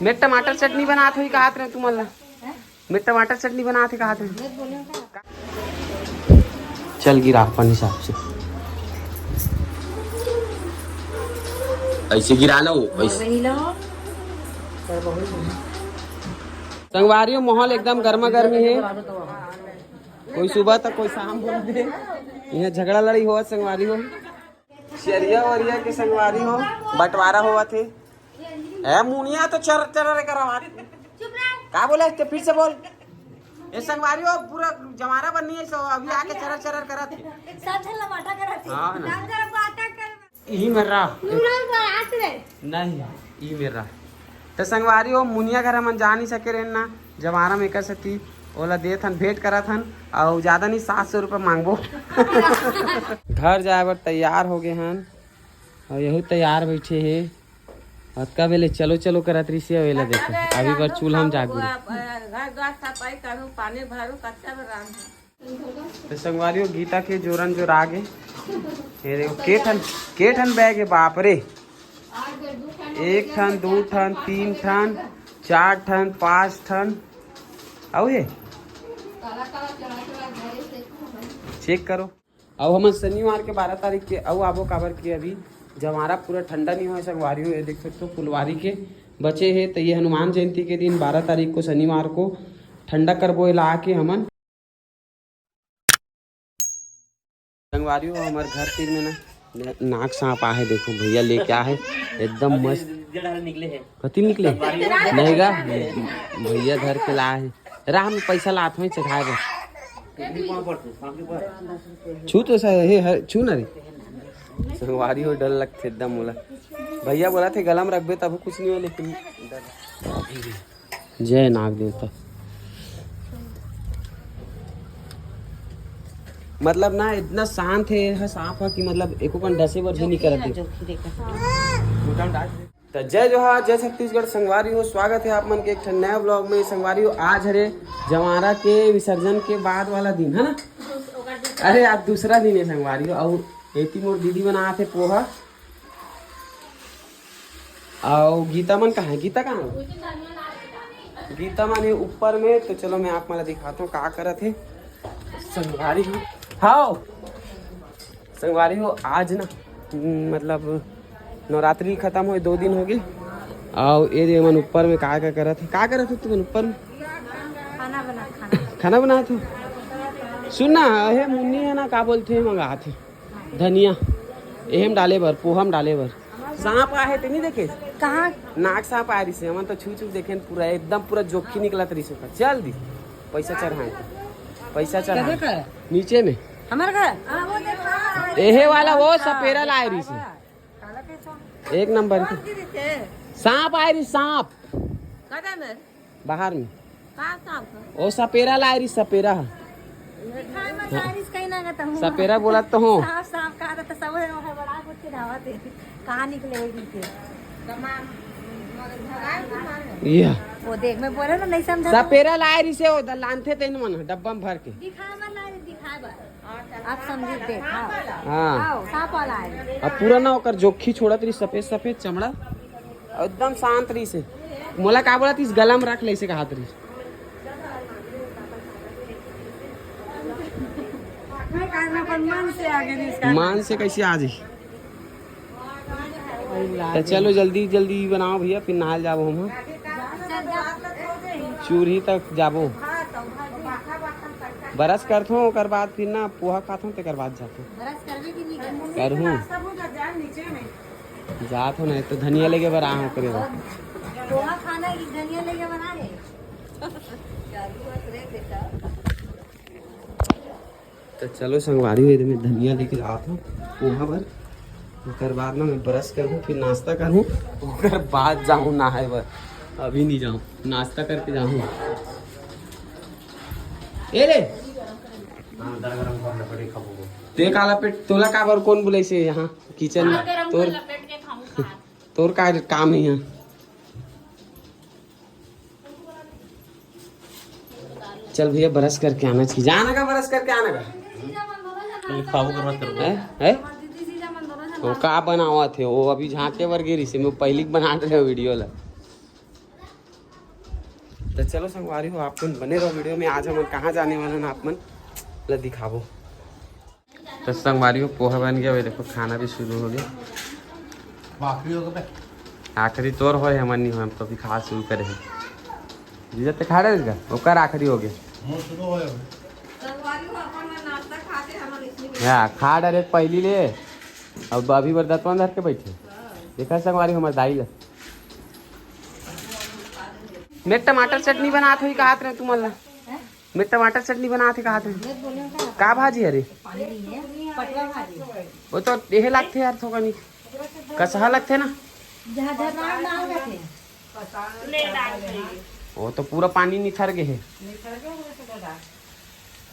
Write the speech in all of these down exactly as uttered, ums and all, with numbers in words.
मैं टमाटर चटनी बनात होई कहत रहे तुमन ला। मैं टमाटर चटनी बनात हे कहत रहे। चल गिरा अपन हिसाब से। ऐसे गिरा लो, ऐसे। संगवारी हो, माहौल एकदम गर्मा गर्मी हे। कोई सुबह तक कोई शाम बोल दे। यहाँ झगड़ा लड़ाई होवत संगवारी हो। चरिया वरिया के संगवारी हो, बंटवारा होवत हे। ए मुनिया तो चर चर करवा। का बोले ते फिर से बोल। ए संगवारी हो, पूरा जमारा बन नहीं है, सो अभी आके चरर चरर करत हे। सब झन लमाटा करत हे। हाँ ना। सब झन बाटा कर। यही मेरा। नूडल बनात रहे। नहीं, ई मेरा। तो संगवारी हो, मुनिया घर हमन जा नहीं सके रहन ना, जमारा में कर सकती, ओला देत हन, भेंट करत हन, अउ ज्यादा नहीं, सात सौ रुपया मांगबो। घर जाए बर तैयार हो गए हन, अउ यहू तैयार बैठे हे। अतका बेले चलो चलो करत रहिसे, अउ एला देखो, अभी बर चूल्हा में जाग गे। घर द्वार सफाई करूँ, पानी भरूँ, कच्चा में रांधूँ। तो संगवारी हो, गीता के जोरन जोर आ गे। ये देखो, के ठन, के ठन बैग हे, बाप रे। एक ठन, दू ठन, तीन ठन, चार ठन, पाँच ठन। अउ हे, चेक करो। अउ हमन शनिवार के बारह तारीख के अउ आबो, काबर के अभी जमारा पूरा ठंडा नहीं होय संगवारी हो। ये देख सकते हो, फुलवारी के बचे हे, तो ये हनुमान जयंती के दिन, बारह तारीख को, शनिवार को, ठंडा करबो एला आके हमन। संगवारी हो, हमर घर तीर में ना, न-, नाग सांप आहे, देखो भैया लेके आहे, एकदम मस्त। जड़ा निकले है। कति निकले? नहीं गा, भैया धर के ला हे। राह में पैसा लात होई चढ़ाए बर। छू तो सही हे, हर, छू ना रे। संगवारी हो, डर लगथे एकदम मोला। भैया बोला थे गला में रखबे तब कुछ नहीं हो, लेकिन जय नाग देवता। मतलब ना, इतना शांत हे ये सांप ह कि मतलब एको कन डसे बर भी नहीं करत हे। जोखी देखा। तो जय जोहार, जय छत्तीसगढ़ संगवारी हो, स्वागत हे आप मन के एक ठन नया vlog में। संगवारी हो, आज हरे जमारा के विसर्जन के बाद वाला दिन हे ना। अरे, आज दूसरा दिन हे संगवारी हो। अउ एती मोर दीदी बनात हे पोहा। अउ गीता मन कहाँ हे? गीता कहाँ हे? गीता मन हे ऊपर में। तो चलो, मैं आप मन ला दिखाता हूँ का करत हे संगवारी हो। हाव संगवारी हो, आज ना, हम्म, मतलब नवरात्रि खत्म होए दो दिन हो गे। अउ ये दे मन ऊपर में का का करत हे? का करत हे तुमन ऊपर में? खाना बना, खाना। खाना बनात हो? सुन ना, हे मुन्नी हे ना, का बोलथे, मंगात हे धनिया, एहे म डाले बर, पोहा म डाले बर। सांप आहे ते नहीं देखे? कहाँ? नाग सांप आए रिसे, हमन तो छू छू देखेन, पूरा एकदम पूरा जोखी निकलत रिसे ओकर। चल दी, पैसा चढ़ाए, पैसा चढ़ाए। नीचे में। हमारे घर? हाँ, वो देखो। एहे वाला वो सपेरा लाए रिसे। एक नंबर के। सांप आए रिसे, सांप। कदम है। बाहर में। का सांप है? ओ सपेरा लाए रिसे, सपेरा ह। दिखाए मत आ रिसे, कहीं ना कहता हूँ। सपेरा बोलत तो हूँ। सांप, सांप कहा था, तो सब है, वहाँ बड़ा कुछ के धावा थे। कहाँ निकले होगी के? ये। वो देख, मैं बोला ना, नहीं समझा तो। सपेरा लाए रिसे, ओ द-, लानथे तेन मन, डब्बा में भर के। दिखाए मत लाए, दिखाए बस। आप समझी देख, हाँ। हाँ। आओ, सांप वाला है। अब पूरा ना ओकर जोखी छोड़त रही, सफेद सफेद चमड़ा, एकदम शांत रही से। मोला का बोलत रही, गला में रख ले, इसे कहात रही। मन से आ गए इसका। मन से कैसे आ जाए? तो चलो जल्दी जल्दी बनाओ भैया, फिर नहाए जाबो हम। चूरही तक जाबो। बरस करथों, ओकर बाद फिर ना पोहा खाथों, तेकर बाद जाथों। बरस करबे कि नहीं करबे? करहूँ। जात हो ना, एक तो धनिया लेके बर आए हो ओकरे बर। पोहा खाना है कि धनिया लेके बना है? तो चलो संगवारी हो, इधर मैं धनिया लेके जात हूँ पोहा बर। ओकर बाद ना मैं ब्रश करहूँ, फिर नाश्ता करहूँ, ओकर बाद जाहूँ नहाए बर। अभी नहीं जाहूँ, नाश्ता करके जाहूँ। ए ले। ते काला पेट, तोला काबर कोन बुलाइसे यहाँ किचन में? तोर, तोर का काम है यहाँ? चल भैया, ब्रश करके आना चाहिए। जाना का, ब्रश करके आना का। खाऊ कर मत करो। हैं? हैं? वो का बनावत हे? वो अभी झांके बर गे रहिसे, मैं पहली बना रहे वीडियो ला। तो चलो संगवारी हो, आप मन बने रहो वीडियो में। आज हमन कहाँ जाने वाला ना, आप मन ला दिखाबो। तो संगवारी हो, पोहा बन गया, वही देखो खाना भी शुरू हो गया। आखिरी हो गया। आखिरी तोर होय, हमन नहीं होय, हम तो अभी खा शुरू करे हैं। जीजा ते खा रहे इसका, ओकर आखिरी हो गया। मोर शुरू होय अभी। हाँ, खा डारे पहली ले, अब अभी बर दतवन धर के बैठे। देखा संगवारी हमर दाई ला। मैं टमाटर चटनी बनात होई कहत रहे तुमन ला। मैं टमाटर चटनी बनात हे कहत रहे। का भाजी हरे? वो तो एहे लागथे यार, थोकनी कसहा लगथे ना। वो तो पूरा पानी निथर गे हे।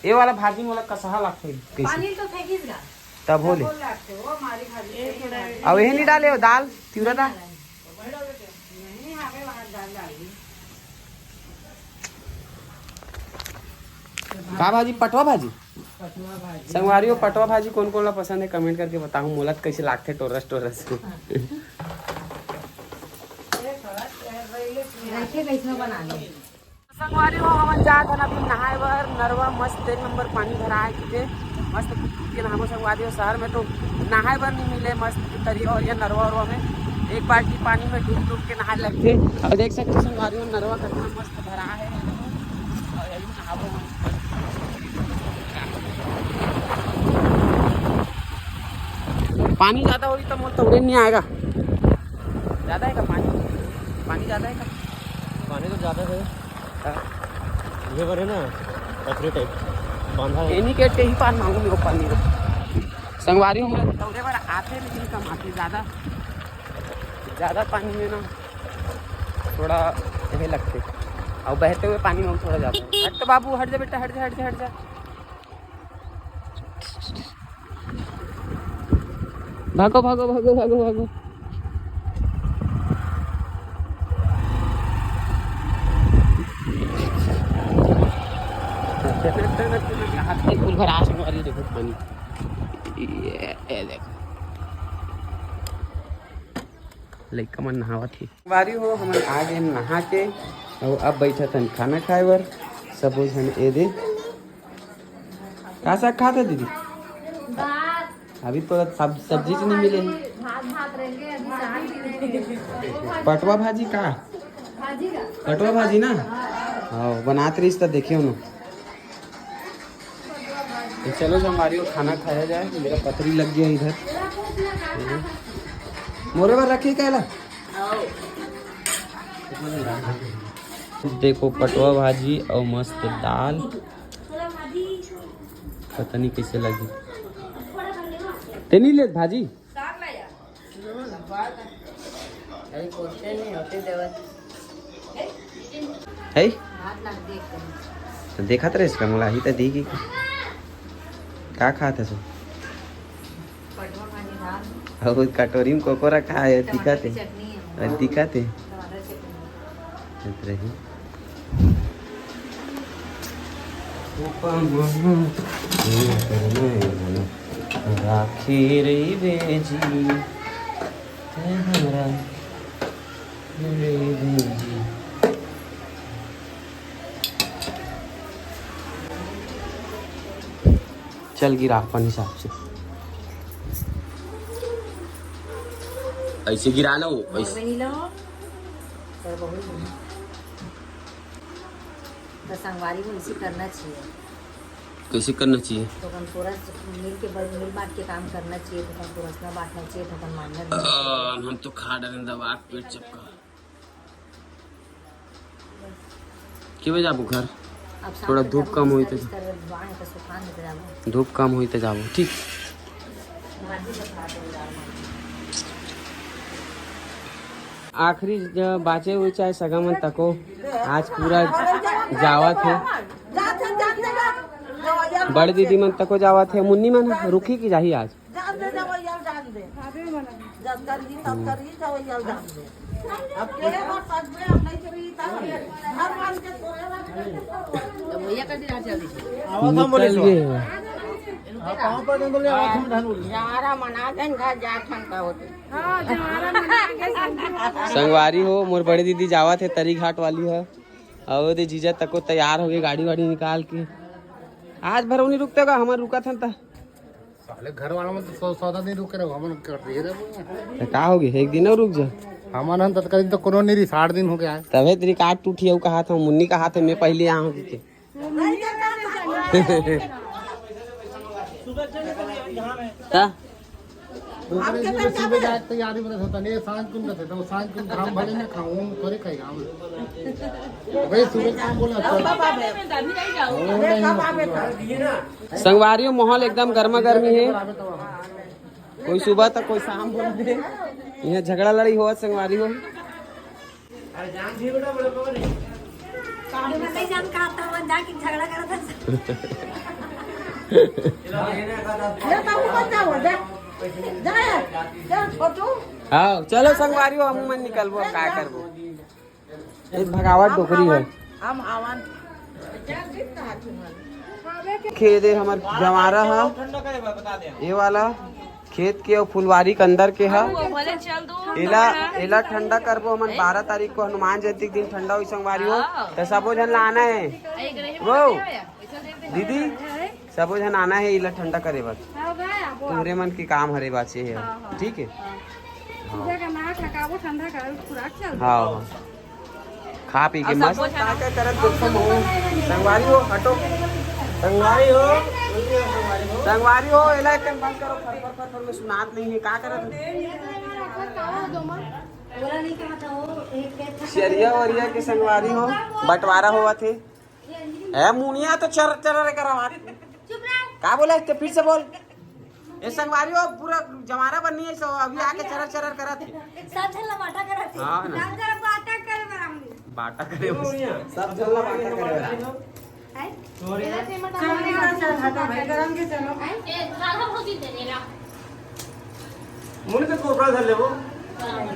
ये वाला भाजी मोला कसहा लागथे। कैसे? पानी तो फेंकिस गा। तब हो ले। अब यही नहीं डाले हो दाल, तिवरा दाल। का भाजी? पटवा भाजी। संगवारी हो, पटवा भाजी कोन कोन ला पसंद है, कमेंट करके बताहूँ। मोला तो कैसे लागथे टोरस टोरस। संगवारी हो, हमन जात हन अभी नहाए बर नरवा। मस्त एक नंबर पानी भरा है किते, मस्त डूब डूब के नहाबो संगवारी हो। शहर में तो नहाए बर नहीं मिले मस्त तरिया और ये नरवा उरवा में एक बाल्टी पानी में डूब डूब के नहाए लगथे। और देख सकते हो संगवारी हो, नरवा कितना मस्त भरा है। और यही नहाबो हम। पानी ज्यादा होई तो मोर तौरे नहीं आएगा। ज्यादा है का पानी? पानी ज्यादा है का? पानी तो ज्यादा है। हाँ। ये भरे ना, पथरी टाइप बांधा है। एनी के तेही पार मांगू मेरे पानी को। संगवारी हो, मोला तौरे बर आथे लेकिन कम आथे। ज्यादा, ज्यादा पानी में ना थोड़ा यही लगथे। और बहते हुए पानी में थोड़ा ज्यादा। हट तो बाबू, हट जा बेटा, हट जा, हट जा, हट जा। भागो, भागो, भागो, भागो, भागो। हाथ के फूल भरा आसमान वाली देखो पानी। ये, ये देखो। लइका मन नहावत हे। बारी हो, हमन आ गए नहा के, अउ अब बैठत हन खाना खाए बर। सबो झन ए दे। का साग खात है दीदी? भात। अभी तो सब सब्जी से नहीं मिले। भात, भात रहेंगे, अभी साग नहीं रहेंगे। पटवा भाजी का? भाजी का? पटवा भाजी ना? हाँ, बनात रहीस त देखे हो ना। तो चलो संगवारी हो, खाना खाया जाए। मेरा पथरी लग गया इधर। मोरे बर रखी कहला। देखो पटवा भाजी और मस्त दाल, पता नहीं कैसे लगी। ते नहीं लेत भाजी? अरे, question नहीं होते देवत। है? भात लाग दे एकदम। तो देखत रहे इसका मुलाही तो दी की। का खात है सो? पटवा भाजी दाल। और कटोरी में कोको रखा है, टमाटर दिखाते। की चटनी है। और दिखाते। टमाटर चटनी। इतना ही। राखी रे बेजी, ते हमरा रे बेजी। चल गिरा अपन हिसाब से, ऐसे गिरा लो, ऐसे। तो संगवारी में इसे करना चाहिए। कैसे करना चाहिए? तो अपन पूरा मिल के बर-, मिल बांट के काम करना चाहिए, तो अपन पूरा बांटना चाहिए, तो अपन मानना भी चाहिए। हम तो खा डाले दबा के पेट चपका। के बजे जाबो घर? अब शाम थोड़ा के धूप जाबो, कम होई बिस्तर, तो। बिस्तर बांध के सुखान देते जाबो। धूप कम होई तो जाबो, ठीक। आखिरी ज-, बाचे हुए चाहे सगा मन तको, आज पूरा जावत है। बड़ दीदी मन तको जावत है। मुन्नी मन रुकी की जाही आज? जान दे, जब यार जान दे। जब करही, तब करही, जब यार जान दे। अब के बार सच में, अब नहीं करी, तब हर बार के तोरे बार। तो भैया का दिन आ जल्दी। निकल गए। जवारा मना गन घर जात हन का होते। हाँ, जवारा मना गए संगवारी हो, मोर बड़े दीदी जावत है तरी घाट वाली है। अउ दे जीजा तको तैयार हो गए, गाड़ी वाड़ी निकाल के। आज भर नहीं रुकते का, हमन रुकत हन त। साले घर वाला मन तो सौ सौदा नहीं रुके रहो, हमन कर रहे रहे। त का हो गए, एक दिन और रुक जा। हमन हन तत्कालीन तो कोनो नहीं रही, साठ दिन हो गया है। तबे तेरी काट टूटी है, वो कहा था, मुन्नी कहा था, मैं पहले यहाँ हूँ के। का? ओकरे जी में सुबह जाए के तैयारी में रहता नहीं, सांझ कुन रहता, तो सांझ कुन हम भले ना खाऊं, हम थोड़े खाई हम। भाई सुबह काम बोला, चल। वो नहीं, संगवारी हो, माहौल एकदम गर्मा गर्मी है। कोई सुबह तक कोई शाम बोल दे। यहाँ झगड़ा लड़ाई हो, संगवारी हो। काहे में नहीं जान कहा था, मन जाके झगड़ा करत हस। ये बाबू मत जाओ, जा। जा यार, जा छोटू। हाँ, चलो संगवारी हो, हम मन निकलबो, अब का करबो। एक भगावत डोकरी है। हम आवन। खेत है हमर जवारा है, ये वाला। खेत के अउ फुलवारी के अंदर के ह। एला, एला ठंडा करबो हमन। बारह तारीख को हनुमान जयंती के दिन ठंडा होई संगवारी हो। हाँ। त सबो झन ला आना है। वो, दीदी, सबो झन आना है एला ठंडा करे बर। हाँ, भाई, आबो, तुहरे मन के काम हरे बाचे है। हाँ, हाँ। ठीक है। हाँ। हाँ, हाँ। खा पी के मस्त। का, का करत देखो महू। संगवारी हो, हटो। संगवारी हो। संगवारी हो, एला एक कन बंद करो, फर, फर, फर, फर में सुनात नहीं है, का करत हो? शेरिया वरिया के संगवारी हो, बंटवारा होवत हे। ए, मुनिया तो चर, चर रे करा बात। चुप रह। का बोला? तो फिर से बोल। ए संगवारी हो, पूरा जमाना बन नहीं है, सो अभी आके चरर चरर करत है। सब झन ला बाटा करत है। हाँ ना। सब झन बाटा करे बर हमनी। बाटा करे बस। सब झन ला बाटा करे बस। हैं? चल, चल, हटा भाई, गरम के चलो। हैं? ए, साधा भौजी दे देला। मुड़ के कोपरा धर लेबो।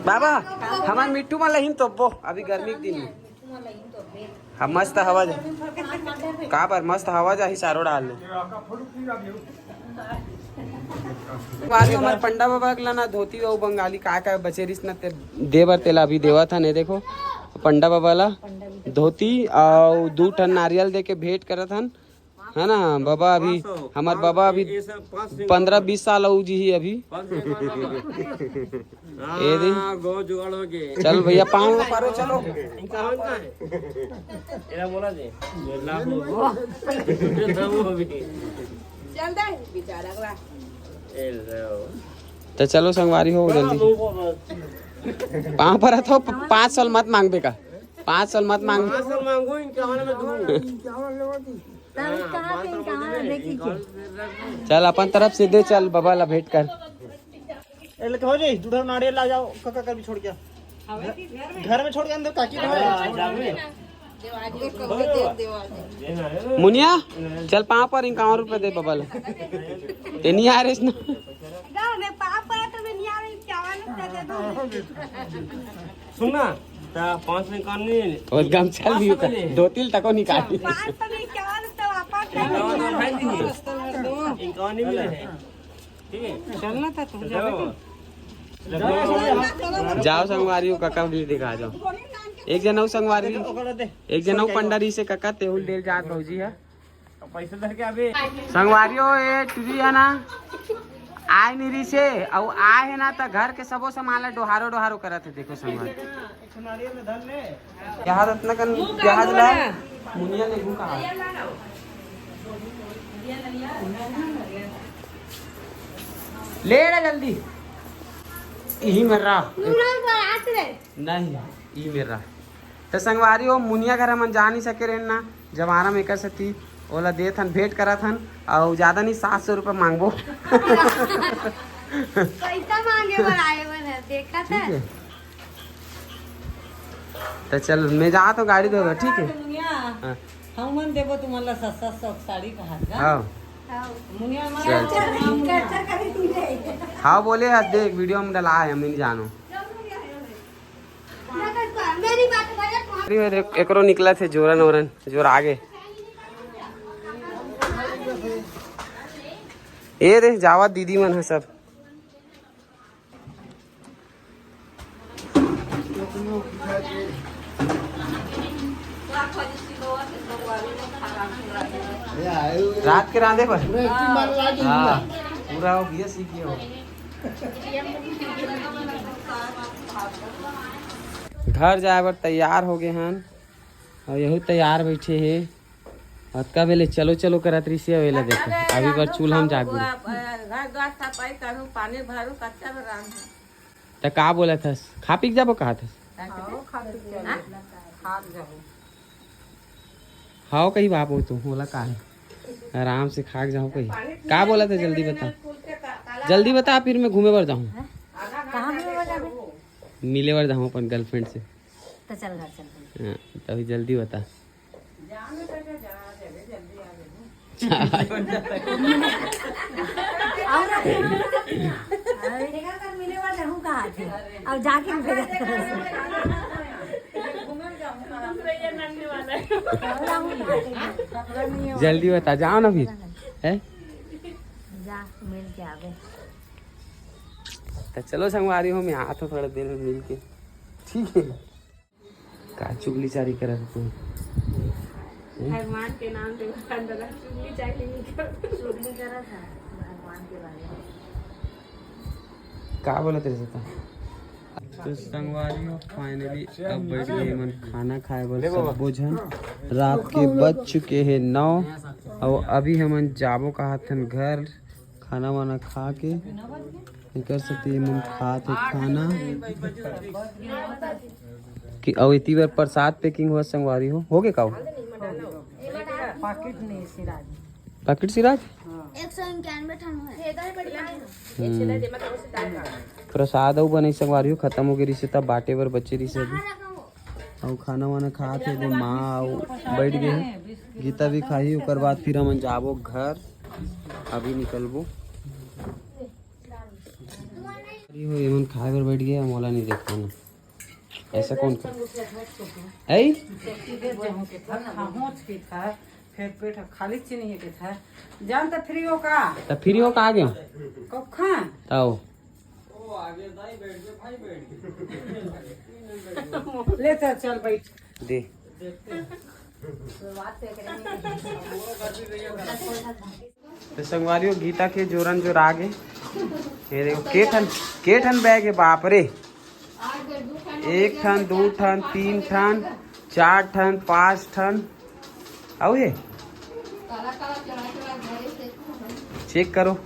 बाबा, हमार मिट्टू मा लहिन तो बो, अभी गर्मी के दिन में। हाँ, मस्त हवा जा। का बर मस्त हवा जाही, चारों डाल ले। वाली हमार पंडा बाबा ला ना धोती अउ बंगाली का का बचे रिस ना ते दे बर तेला अभी देवत हन। देखो पंडा बाबा ला धोती अउ दू ठन नारियल दे के भेंट करत हन, है ना बाबा? अभी हमार बाबा अभी पंद्रह बीस साल अउ जी ही अभी। ए दे। हाँ, गो जुगाड़ हो गए। चल भैया, पाँव में परो, चलो। इनका हम का है? एरा बोला दे। ला हो। ला हो अभी। चल दे, बेचारा अगला। ए लो। तो चलो संगवारी हो जल्दी। पाँव पर तो प-, पाँच साल मत मांग बेका। पाँच साल मत मांग। पाँच साल मांगो, इनके हमारे में दूँ। तब कहाँ के, कहाँ देखी के? चल अपन तरफ से दे, चल बाबा ला भेंट कर। ए, लेके हो जाई, दू ठो नारियल ला जाओ, काका कर भी छोड़ के। घर में छोड़ के अंदर काकी घर में। मुनिया, चल पाँव पर इक्यावन रुपए दे बाबा ला। ते नहीं आ रहे ना। गाँव में पाँव पर तो मैं नहीं आ रही, इक्यावन रुपए दे दो। सुन ना, ता पाँच सौ इक्यावन नहीं। और गमछा भी होता, दो तिल तको निकाल। पाँच सौ में इक्यावन रुपए वापस कर दो। इक्यावन नहीं मिले। ठीक है। चलना था तुम, जाओ। जाओ संगवारी हो, काका भी दिखा जाओ। एक जन अउ संगवारी, एक जन अउ पंडा रिसे काका, तेहुल डेल जात भौजी है। पैसे धर के अभी। संगवारी हो, ए टीवी है ना, आय नहीं रिसे, अउ आय है ना, त घर के सबो सामान ला डोहारो डोहारो करत है। देखो संगवारी। यहाँ रत्ना कन प्याज ला, मुनिया लेबू कहा। ले रे जल्दी। यही मेरा। नहीं, यही मेरा। तो संगवारी हो, मुनिया घर हमन जा नहीं सके रहन ना, जवारा में एकर सेती ओला देत हन, भेंट करत हन, अउ ज्यादा नहीं, सात सौ रुपये मांगबो। पैसा मांगे बर आए मन है, देखा ठीक था। है। तो चल, मैं जात हूँ गाड़ी धोवे, ठीक है? मुनिया, हाँ। हम मन देबो तुमन ला सस्ता सस्ता साड़ी कहा था। हाँ। मुनिया मन चल, चल। हाँ, बोले हस, देख वीडियो में डला है, हम नहीं जानो। अरे, अरे, एकरो निकला थे जोरन ओरन, जोर आगे। ए रे, जावा दीदी मन है सब। रात के रांधे बर। हाँ, पूरा हो गया, सीख गया हो। घर जाए बर तैयार हो गए हन, और यहू तैयार बैठे हे। अतका बेले चलो चलो करत रहिसे, अउ एला देखो, अभी बर चूल्हा में जाग गे। घर द्वार सफाई करू, पानी भरू, कच्चा में रांधू। त का बोलत हस? खा पी के जाबो कहत हस? हाव कही बाप हो तो, बोला का है? आराम से खा के जाओ कही। का बोलत हस? जल्दी बता, जल्दी बता, फिर मैं घूमे बर जाऊँ। कहाँ घूमे बर जाबे? मिले बर जाऊँ अपन गर्लफ्रेंड से। तो चल घर चल। हाँ, तभी जल्दी बता। और अरे, देखा कर मिले वाला हूँ कहाँ थे? अब जाके भेजा। जल्दी बता, जाओ ना फिर। है? जा, मिल के आवे। तो चलो संगवारी हो, मैं आता हूँ थोड़ा देर में मिल के। ठीक है। का चुगली चारी करत तू? भगवान के नाम पे भगवान दादा चुगली चारी नहीं कर। चुगली करत है भगवान के बारे में। का बोलत रहे था? तो संगवारी हो, finally अब बैठ गए मन खाना खाए बर सब्बो झन। रात के बज चुके हैं नौ, और अभी हमन जाबो कहाथन घर। खाना वाना खा के एकर सेती एमन खात हे खाना। कि अउ एती बर प्रसाद packing होवत संगवारी हो। हो गे का ओ? पाकिट नहीं सिराज। पाकिट सिराज? हाँ। एक सौ इक्यानवे ठन है। हम्म। प्रसाद अउ बनई संगवारी हो, खतम हो गे रिहिसे तब बांटे बर बचे रिहिसे अभी। अउ खाना वाना खात हे दे माँ, अउ बैठ गे हे। गीता भी खाही, ओकर बाद फिर हमन जाबो घर। अभी निकलबो। अरे हो, एमन खाए बर बैठ गे, मोला नहीं देखना। ऐसा कौन कर? ऐ? फिर पेट खाली चीनी है के था। जान तो फ्री हो का? तो फ्री हो का आ गयो? कब खा? ताओ। ले चल, चल बैठ। दे। तो संगवारी हो, गीता के जोरन जोर आ गे। ये देखो, के ठन, के ठन बैग है, बाप रे। एक ठन, दो ठन, तीन ठन, चार ठन, पांच ठन। अउ हे? चेक करो।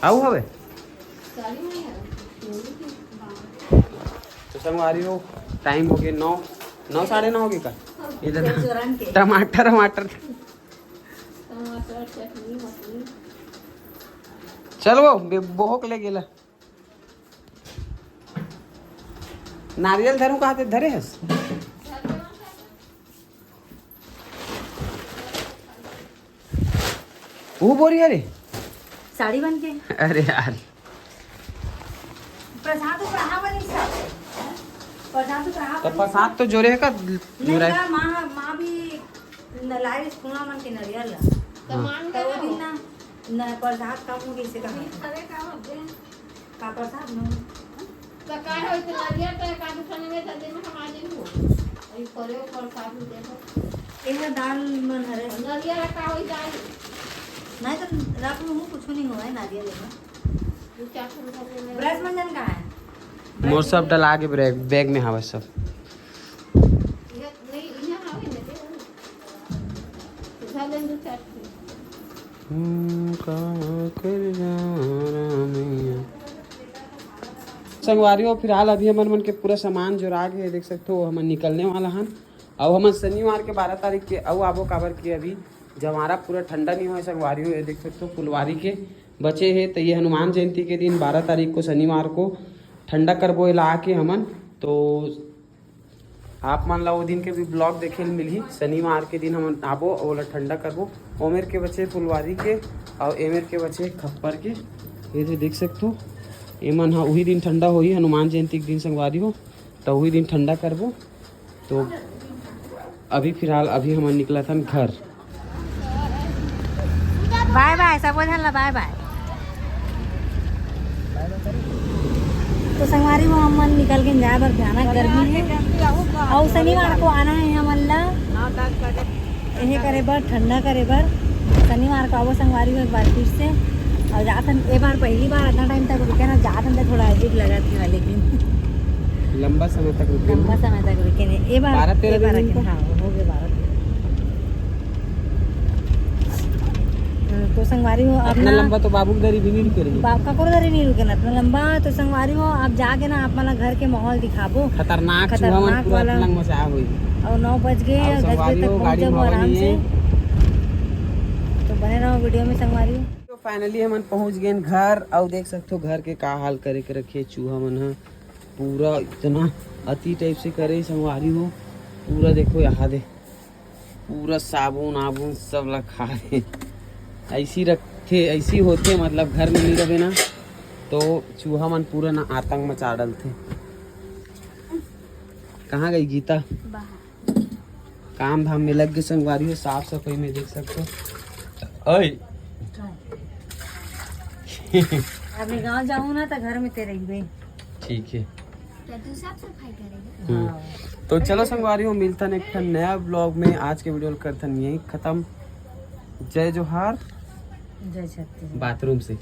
अउ हवे? तो संगवारी हो, टाइम हो गे नौ, नौ, साढ़े नौ हो गे का? इधर टमाटर, टमाटर। चल वो, बे-, बोहक ले गेला। नारियल धरू कहा थे, धरे हस? वो बोरी, अरे। साड़ी बन के। अरे यार। प्रसाद तो कहाँ बनी सब? प्रसाद तो कहाँ तो बनी? प्रसाद तो जोरे है का? नहीं जोरे है। का, माँ, माँ भी न लाए कुआं मन के नरियल ला। तो हाँ। मांग तो वो ले दिन लो। ना, न प्रसाद कम हो गई से कहा। अरे का हो गया? का प्रसाद न? तो का हो, तो नरियल तो एक आध ठन में दे में हम आ जाएंगे। अभी करे हो प्रसाद में देखो। एक दाल मन हरे। नरियल का हो जाए। नहीं तो रात में हूँ कुछ नहीं हुआ है नारियल में। दो चार ठन घर में ब्रश मंजन कहाँ है? मोर सब डला के बैग, बैग में हवस सब। ये नहीं, इन्हें हवे ना, दे। उठा लें दो चार ठन। हम्म, का कर जा रहा मैं? संगवारी हो, फिलहाल अभी हमन मन के पूरा सामान जोरा गे हे, देख सकथो, हमन निकलने वाला हन। अउ हमन शनिवार के बारह तारीख के अउ आबो, काबर के अभी जवारा पूरा ठंडा नहीं होय संगवारी हो। ये देख सकथो, फुलवारी के बचे हे, तो ये हनुमान जयंती के दिन बारह तारीख को शनिवार को ठंडा करबो एला आके हमन। तो आप मन ला वो दिन के भी vlog देखे ल मिलही। शनिवार के दिन हमन आबो, ओला ठंडा करबो। ओमेर के बचे फुलवारी के, अउ एमेर के बचे खप्पर के। ये दे देख सकथो, एमन ह उही दिन ठंडा होही, हनुमान जयंती के दिन संगवारी हो, तो उही दिन ठंडा करबो। तो अभी फिलहाल अभी हमन निकलत हन घर। बाय बाय, सबो झन ला बाय बाय। तो संगवारी हो, हमन निकल के जा बराबर भयानक गर्मी हे। अउ शनिवार को आना हे हमन ला एहे करे बर, ठंडा करे बर। शनिवार को आबो संगवारी हो एक बार फिर से। अउ जात हन, ए बार पहली बार इतना टाइम तक रुके ना, जात हन त थोड़ा अजीब लगत हे, लेकिन लंबा समय तक रुके। लंबा समय तक रुके ने। ए बार, बारह तेरह ए बार दिन रुके, हाँ, हो गए बारह तेरह। हम्म, तो संगवारी हो, अब इतना ना लंबा तो बाबू के दरी भी नहीं रुके रही। बाप का कोई दरी नहीं रुके ना, इतना लंबा। तो संगवारी हो, आप जाके ना, आप मन ला घर के माहौल दिखाबो। खतरनाक चूहा मन खतरनाक पूरा वाला। पलंग मचा होई। अउ नौ बज गए, अउ दस बजे संगवारी तक हो, पहुंच गाड़ी जाबो मावा आराम नहीं से। है। तो बने रहो वीडियो में संगवारी हो। तो finally हमन पहुंच गए घर। अउ देख सकते हो घर के का हाल करे के रखे चूहा मन ह। पूरा इतना अति टाइप से करे संगवारी हो। पूरा देखो यहाँ दे, पूरा साबुन आबुन सब ला खा दे। ऐसी रखथे, ऐसी होथे, मतलब घर में नहीं रहे ना तो चूहा मन पूरा ना आतंक मचा डलथे। कहाँ गई गीता? बाहर। काम धाम में लग गए संगवारी हो, साफ सफाई में देख सकते हो। ओए। अभी गांव जाऊँ ना तो घर में तेरे ही भाई। ठीक है। क्या तू साफ सफाई करेगा? हम्म। हाँ। तो चलो संगवारी हो, मिलता है एक ठन नया ब्लॉग में। आज के वीडियो करथन यही खत्म। जय जोहार। जय छत्तीसगढ़। बाथरूम से।